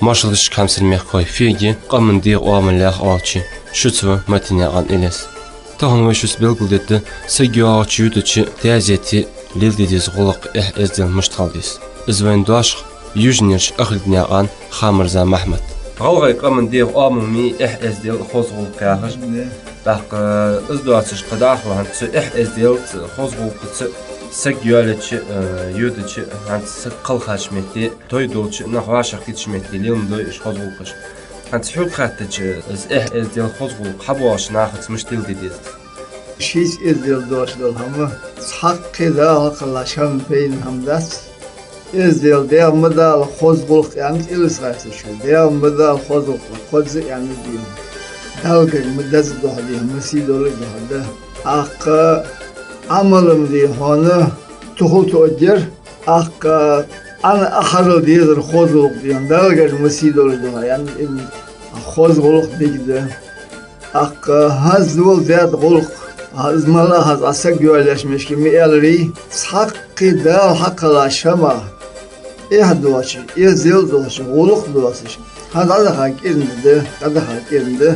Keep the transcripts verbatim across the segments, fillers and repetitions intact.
Моаршал да шуга, хьамсара мехкахой. Фу я къаман дегӀа оамал яха оалача, шуца ва Матенаькъан Илез. Тахан вай шуца белгалдергда саг йоагӀача, йодача, таьзете леладе деза гӀулакх, эхь-эздел мишта хила деза. Из вайна доашха Южнерча Ахильгнаькъан Хамарза Махьмад. ГӀалгӀай къаман дегӀа оамал ма йий эхь-эздел, хоза гӀулакх яхаш. ТӀаккха из доацаш кхы дӀахо хӀанз цу эхь-эзделца, хоза гӀулакхаца саг йоалаеча, э, йодача, хӀанз саг кхелхача метте, той долча, нах вӀашагӀкхийтача метте леладой уж хоза гӀулакхаш. ХӀанз хьога хаьттача, из эхь-эздел, хоза гӀулакх хьабоагӀача нахаца мишта леладе деза? Шийца эздел доацаш дола хӀама, цхьаккха Дала хьакхеллача хӀаман пайда хӀама дац. Эздел, дегӀ ма дала хоза гӀулакх, аьннад Илеза-Хаьсачо. ДегӀ ма дала хоза гӀулакх, кхозза аьннад дийна. Далгар ма деза духьа дийна, ма сий долаш духьа да. ТӀаккха Ӏамал ма дий хьона, тухал тоъаргьяр. ТӀаккха Ӏан ахьарал дезар хоза гӀулакх дийна, Далгар ма сий долаш духьа, аьнна, хоза гӀулакх дика да. ТӀаккха хӀанз дола даьд гӀулакх, хӀанз мала хӀанз Ӏа саг йоалаеш мешки ма аьларий, цхьаккха Дала хьакхеллача хӀамах эхь доацаш, эздел доацаш, гӀулакх доацаш, хӀанз дӀадахар кӀирна да, дӀадахар кӀирна да.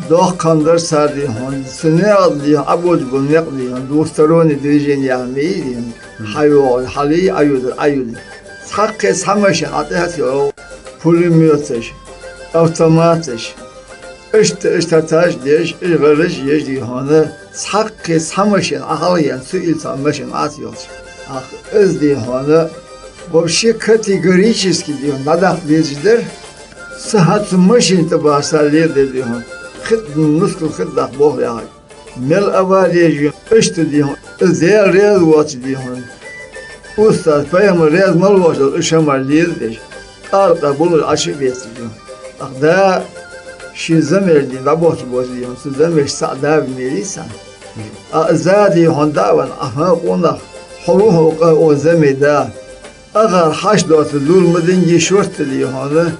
Доккха хӀама дар цар дий хьона, цу наькъа дий хьона, Ӏабоз бола наькъа дий хьона, двустороннее движение яха ма йий дий хьона, хьайоагӀар хьалий, Ӏайодар Ӏайолий. Цхьаккха цхьа машен Ӏа тӀехьа йоагӀа, пулемёташ, автоматаш, иштта, иштта таш деш, и гӀараш еш дий хьона, цхьаккха цхьа машен Ӏа хьалъяьнна, цу илли цхьа машен Ӏа тӀайоалаш. Ах, из дий хьона, вообще категорически дий хьона, дӀадаккха дезаш дар, цу хӀанз цу машен тӀа бахаш цар леладер дий хьона. Хитта нускал хитта даккха болх яхар. Мел авари еш я, иштта дий хьона, из Даьла раьза воацаш дий хьона. Устаз, пайхамар раьза мел воацаш, из шамар леладеш, къаркъа булаш Ӏаш а бецаш дий хьона. Ах, да ший замеш дий, дӀабохча боацаш дий хьона, цу замеш цхьа да винерий царна. А за дий хьона дӀа а венна, Ӏа хӀанз къонах, хьо ва хьо къа, о заме да. Агар хьашт доацаш дур ма динге шортта дий хьона,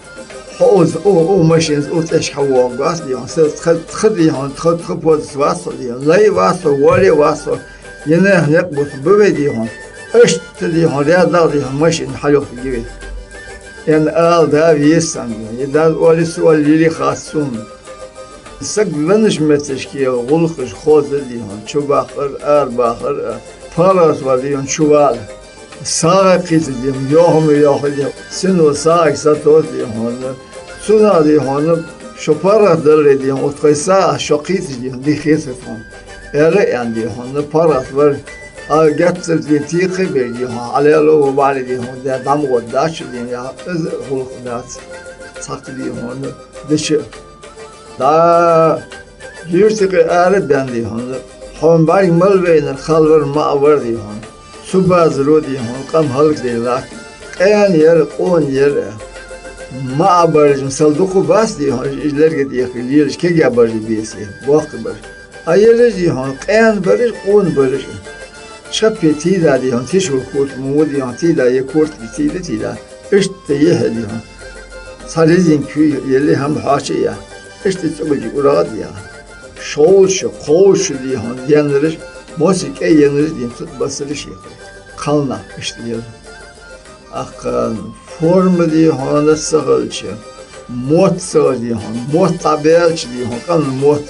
хьо укх, укх, укх машенца укх тӀехьашка хьавоагӀаргвац дий хьона, са тха, тха дий хьона, тха, тха позаца вац хьо дий хьона, лай вац хьо, воале вац хьо, е наьха никъ бутт ба вай дий хьона, иштта дий хьона, рядах дий хьона, машен хьалъохаргья вай. Аьнна ала да веза царна дий хьона, е дас оале, са оале, лелае хац сона. Саг веннача метташка гӀулакхаш хоза дий хьона, чубахар, арабахар, паргӀата вар дий хьона, чувала. СагӀа кхийца дий хьона, йоахама йоаха дий хьона, сино сагӀа сатоха дий хьона. Цунах дий хьона, шо паргӀата даларе дий хьона, укх тхоай сагӀа шо кхийцаш дий хьона, дика хетар тхона. Аьлар аьнна дий хьона, паргӀата вар, а геттара дий хьона, текхабер дий хьона, хьалело ва бӀаьра дий хьона, дӀа ма гӀоргдац дий хьона, яха, из гӀулакх дац. Цхьаккха дий хьона, дича. ДӀа юрта юкъе ара а баьнна дий хьона, хьона бӀарг мел вайнар хала вар, маӀа вар дий хьона. Цу базаро дий хьона, къам хӀалакдайла латт. Къаьна яр, къона яр, маӀа бараш-м сел дукха бац дий хьона, уж лерга дехка лелаш, кегий бараш беце, боккхий бараш. А ераш дий хьона, къаьна бараш, къона бараш. Чаппе тийда дий хьона, тишвар корта мо ва дий хьона, тийда, е корта тийда, тийда. Иштта ехье дий хьона. Цхьа резинка хьу елле хӀама хьоачаяь. Иштта цӀугулча урагӀа а даь. Шовзткъа шу, кховзткъа шу дий хьона, деннараш, моцаш кӀай еннараш дий хьона, цу тӀа басараш ехар. Кхалнах иштта лела. ТӀаккха форма дий хьона ца хилча, мотт ца хилча дий хьона, мотт дӀабаьлча дий хьона, къаман мотт.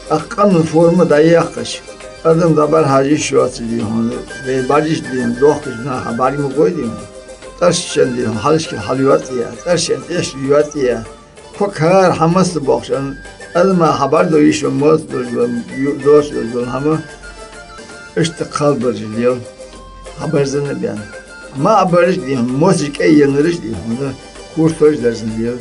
ТӀаккха къаман форма дӀаяккхача, адам дӀабӀарахьажа йиш йоацаш дий хьона, вай бӀаргаш дий хьона, дохкача наха бӀарг ма гой дий хьона. ТӀаршен дий хьона, хьалхашкара хьалйоацаяь, тӀаршен тӀехьашка йоацаяь, ког хӀара хьамасса бохкаш, адама хьабӀаргадайта йиш йола, моцаш долаш дола, ю-, доацаш долаш дола хӀама, иштта кхалбараш лела, хьабарзана а баьнна. МаӀа бараш дий хьона, моцаш кӀай еннараш дий хьона, курташ дарзана лела.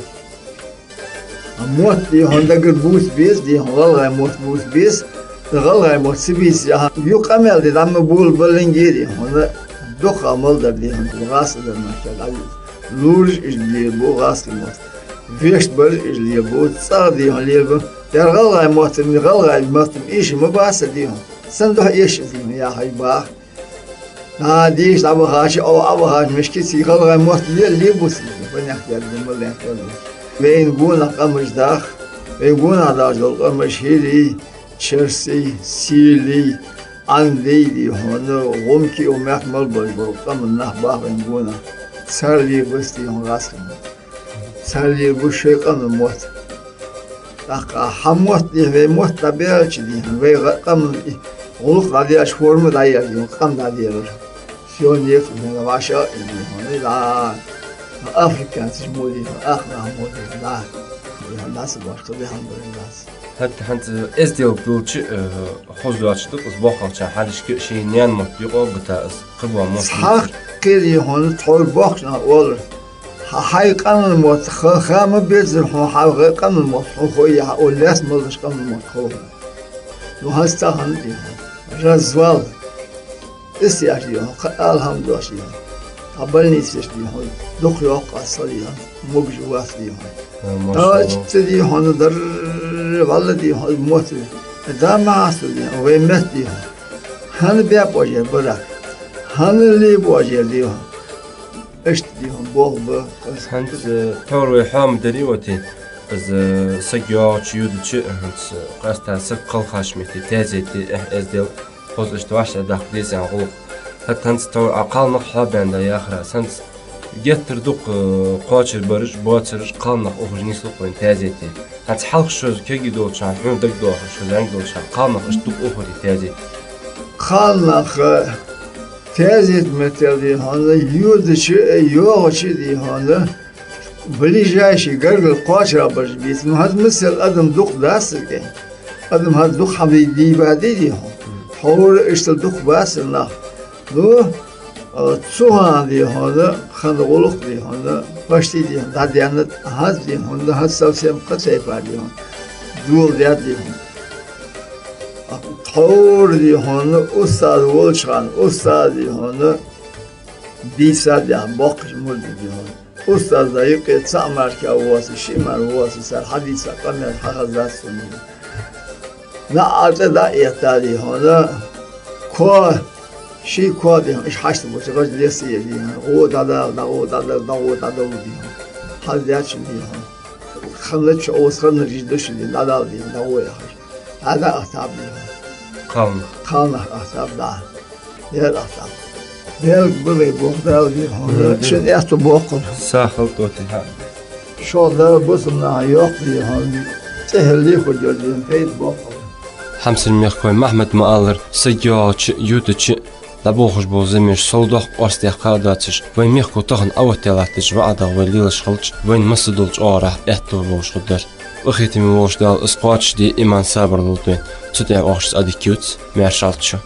Мотт дий хьона дагара бувца беза дий хьона, гӀалгӀай мотт бувца беза, гӀалгӀай мотт ца бийцача, юха къамаьл де дӀа ма болабаллинге дий хьона, дукха мел дар дий хьона, гӀазкхий дар мара дӀа. Лораш уж лелабу гӀазкхий мотт. Вешта бараш уж лелабу, цӀагӀа дий хьона лелабу. Яр гӀалгӀай мотт-м, гӀалгӀай мотт-м эша ма бац дий хьона. Цун духьа эша дий хьона, яхаш баха. ДӀа дийша дӀабахача, о, Ӏабахача мешки цига гӀалгӀай мотт ле-, лебу цига, ванех яр ду, малех яр ду. Вайна гонахьа къамаш даха, вайна гонахьа дахаш дола къамаш хӀирий, черсий, сийлий, Ӏандий дий хьона, гӀумкий, укх мехка мел болаш бола къаман нах баха вайна гонахьа. Цар лебац дий хьона гӀазкхий мотт. Цар лийр бу шоай къаман мотт. ТӀаккха хьа мотт дий хьона, вай мотт дӀабаьлча дий хьона, вай гӀа-, къаман и гӀулакх дӀадаьлча, форма дӀаяьлча дий хьона, къам дӀаделар. Сион ефа дий хьона, вӀашагӀа а дий хьона, и дӀа. Африканцаш мо дий хьона, ах нах мо дий хьона, дӀа. Дий хьона, дӀа са башха дий хьона, дий хьона, дӀа. ХӀаьта хӀанз эздел долча, э, хоза доацаш да-кх из боккхагӀчарна хьалхашка ший наьна мотт юкъе а бита из, кхыбола мотт. Цхьаккха дий хьона, тхьовра боккхача наха оалар: хьа хьай къаман мотт ха, ха ма беззара хьона, хьа гӀа-, къаман мотт хьона хой, хьа оал лаьца мел долча къаман мотт хой хьона. Ну, хӀанз тахан дий хьона развал. Из яхаш дий хьона, кхы ала хӀама доацаш дий хьона. Тха больницаш дий хьона, дукха йоккха са дий хьона, могаш вац дий хьона. Э, машаллахӀ. Ца дий хьона, дар валла дий хьона, мотт. Да ма хьаста дий хьона, вай метта дий хьона. ХӀана баь божер барак? ХӀана ле божер дий хьона? Иштта дий хьона, болх ба. ХӀанз, э, тхьовра вай хьома дарий оти, из, э, саг йоагӀача, йодача, хӀанз, э, къаьстта саг кхелхача метте, таьзете, эхь, эздел. Хоза иштта вӀаштӀехьадаккха деза гӀулакх. ХӀаьта хӀанз тхьовра Ӏа кхалнах хьоабаьнна да яхарах, хӀанз геттара дукха, э, кхоачарбараш, боацараш кхалнах ухаш нийслу-кх вайна таьзете. ХӀанз хьалха шозза кегий долча хана, хьона дагадоагӀаш, шо зӀамига долча хана, кхалнах иштта дукха ухарий таьзете? Кхалнах, э, таьзета меттел дий хьона, йодача а, йоагӀача а дий хьона, ближайший гаргара кхоачарбараш бийца. Ну, хӀанз мисал, адам дукха дац сага. Адам хӀанз дукха хьабий дийбадий дий хьона. Тхьовра иштта дукха бацар нах. Ну, а, цу хана дий хьона, хинна гӀулакх дий хьона, пашти дий хьона, дӀадаьннад, хӀанз дий хьона, хӀанз совсем кхы тайпара дий хьона. Дола даьд дий хьона. А, тхьовра дий хьона, устаз волча хана, устаз дий хьона, бийца дий хьона, боккхача мурдага дий хьона. Устаза юкъе цаӀ мара кхы воацаш, шиъ мара воацаш, цар хьадийца къамаьл хьахаздац цунна. НаӀар тӀа дӀа а этта дий хьона, коа, ший коа дий хьона, иштта хьашт бу, цу гӀаж леса еш дий хьона, гӀо дӀадала, дӀагӀо дӀадала, дӀагӀо дӀадала дий хьона. Хьалдаьчун дий хьона. Ханна чу, оцу ханна рижа души дий, дӀадала дий хьона, дӀагӀо яхаш. ХӀаьта ахтаб дий хьона. Кхалнах. Кхалнах ахтаб да. Ер ахтаб. Белг ба вай боху Дала дий хьона. Мгм. Шун аьттув боаккхалба. Сахал тӀоти хьа. Шо Дала бусалба наха йоккха дий хьона. ЦӀихьалле хургйолча дий хьона, пайда боаккхалба. Хьамсара мехкахой, Махьмада ма аллара, саг йоагӀача, йодача, дӀаболхаш бола замеш сов доккха орц дехка а доацаш, вай мехко тахан Ӏооттаде латтача ваӀадах вай лелаш хилча, вайна массадолча оагӀорахьа аьттув болаш хургдар. Къахетаме волча Дала из кхоачашде, иман, сабар лулда вайна. Цу тӀа оаха шуца Ӏадика ювц, маьрша Ӏалда шо.